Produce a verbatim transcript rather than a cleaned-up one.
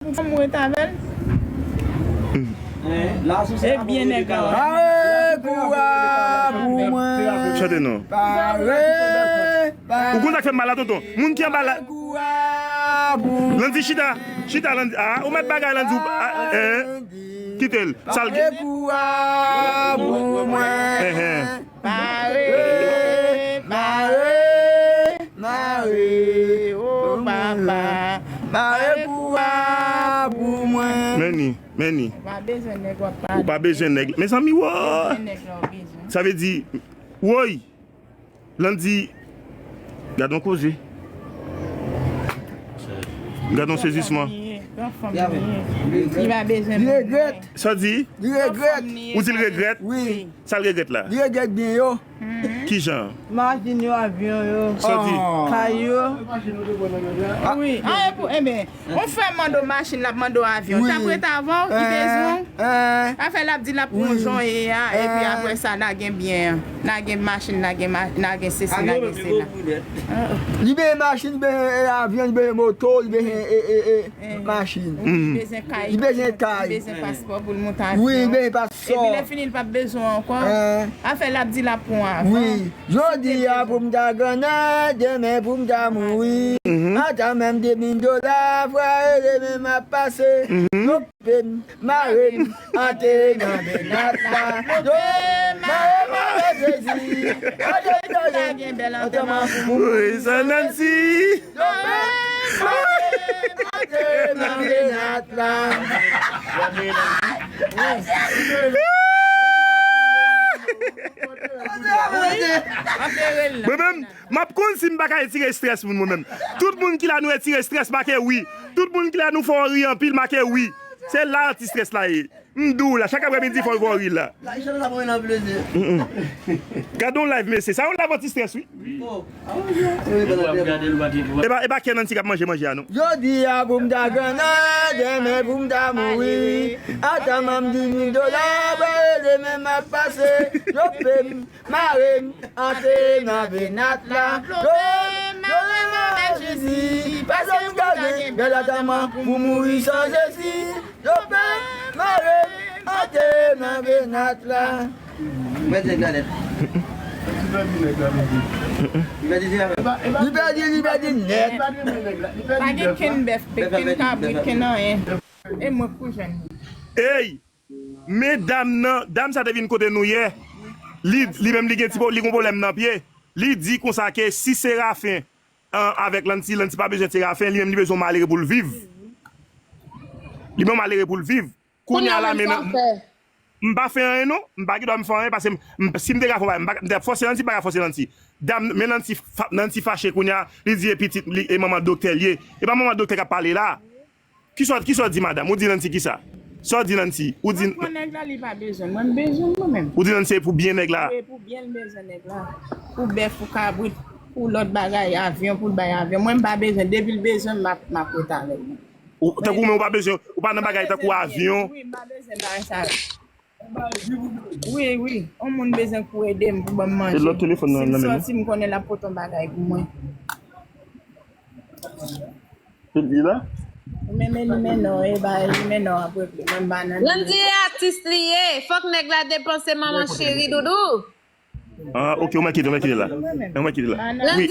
Ou fanm ou ret avè l? Ebyen, nèg la. Pare kou a pou mwen. Chante non. Pare, pare. Ou konn sa k fè m mal la, tonton? Moun ki anba la. Kou a pou mwen. Landy, chita. Chita, Landy. Ah, ou mèt bagay, Landy. Ah, eh. Kite l. Sa l gen. Pare kou a pou mwen. Eh, eh. Mare, mare, mare, o papa. Mare kou a pou mwen. Men ni, men ni. Ou pa bezwen nèg w ap pale. Ou pa bezwen nèg. Mezanmi, wo! Bezwen nèg la w bezwen. Sa vle di, woy! Landy, gad yon koze. Gad yon sezisman. Gran fanm li ye. Li pa bezwen moun. Li regrèt. Sa w di? Li regrèt. Ou di l regrèt? Wi. Sa l regrèt la? Li regrèt byen yo. Kijan? Machin yo, avyon yo. Sa w di? Kay yo. Wi. Ah, e pou, enben, yon frè mande w machin, l ap mande w avyon. Wi. T ap ret avè w, li bezwen w. Afè l ap di l ap pran yon jan w ye a, epi apre sa, n a gen byen an. N a gen machin, n a gen ma-, n a gen sesi, n a gen sela. Li bezwen machin, li bezwen, e, avyon, li bezwen moto, li bezwen, e, e, e, machin. Li bezwen kay. Li bezwen kay. Li bezwen paspò pou l monte avyon. Wi, li bezwen paspò. Epi lè fini, li p ap bezwen ankò. Afè l ap di l ap pran avan. Wi. Jodi a pou m ta grannèt, demen pou m ta mouri. Ata menm de mil dola, frè, e demen m ap pase. Yo koupe m, mare m, antere nan venat la. Yo mare m avèk Jezi. Antre nan gen bèl antèman pou mouri san Nancy. Yo mare m, antere nan venat la. Mwen menm, m ap konn si m pa ka retire estrès moun mwen menm. Tout moun ki la nou retire estrès, make wi. Tout moun ki la nou fè w ri anpil, make wi. Se la anti-stress la ye. M di w la, chak aprèmidi fò w fè w ri la. Gade yon live, mesye. Sa yon live anti-stress, wi. E pa, e pa kè Nancy k ap manje manje a, non. Jodi a pou m ta grannèt, demen pou m ta mouri. Ata manm di mil dola, ba e demen m ap pase. Yo pe m, mare m, antre nan venat la. Yo, yo, yo, Jezi, pase m gade, bèl ata manm pou mouri san Jezi. Yo pe m, mare m, antre nan venat la. Mwen di nèg la nèt. Li pèdi nèg la, mesye. Li pèdi nèg la. Li pèdi, li pèdi nèt. Pa gen kenn bèf, kenn kabrit, kenn anyen. E mwen k pi jèn. Ey! Men dam nan, dam sa te vin kote nou yè. Li, li menm li gen ti pwo-, li gon pwoblèm nan pye. Li di konsa ke si Serafen an, avèk Lanti, Lanti pa bezwen Serafen, li menm li bezwen yon malere pou l viv. Li bezwen yon malere pou l viv. Kounye a la, men nan, m pa fè anyen non, m pa gen dwa m fè anyen, paske m, m, si m te ka fè yon bagay, m pa, m te ap fòse Lanti, m pa ka fòse Lanti. Dam, men Lanti fa-, Lanti fache kounye a, li di e pitit li, e manman doktè l ye. E pa manman doktè k ap pale la. Kisa, kisa w di madanm? Ou di Lanti kisa? Sa w di Lanti? Ou di. Mwen pran nèg la, li pa bezwen mwen, m bezwen l mwen menm. Ou di Lanti se pou byen nèg la? Wi, pou byen l bezwen nèg la. Pou bèf, pou kabrit, pou lòt bagay, avyon, pou l bay avyon. Mwen m pa bezwen, depi l bezwen m, m ap, m ap ret avè l. Ou, tankou men ou pa bezwen, ou pa nan bagay tankou avyon. Wi, m pa bezwen bagay sa yo. Wi, wi. Yon moun bezwen pou ede m, pou ban m manje. E lòt telefòn nan, nan men nou. Si m sòti, m konnen l ap pote yon bagay pou mwen. Li la? Ou menm e li men non, e ba li men non ap regle. Mwen m pa nan. Landy e atis li ye. Fòk nèg la depanse manman cheri doudou. Ah, ok, ou mèt kite, ou mèt kite la. Ou mèt kite la. Wi. Landy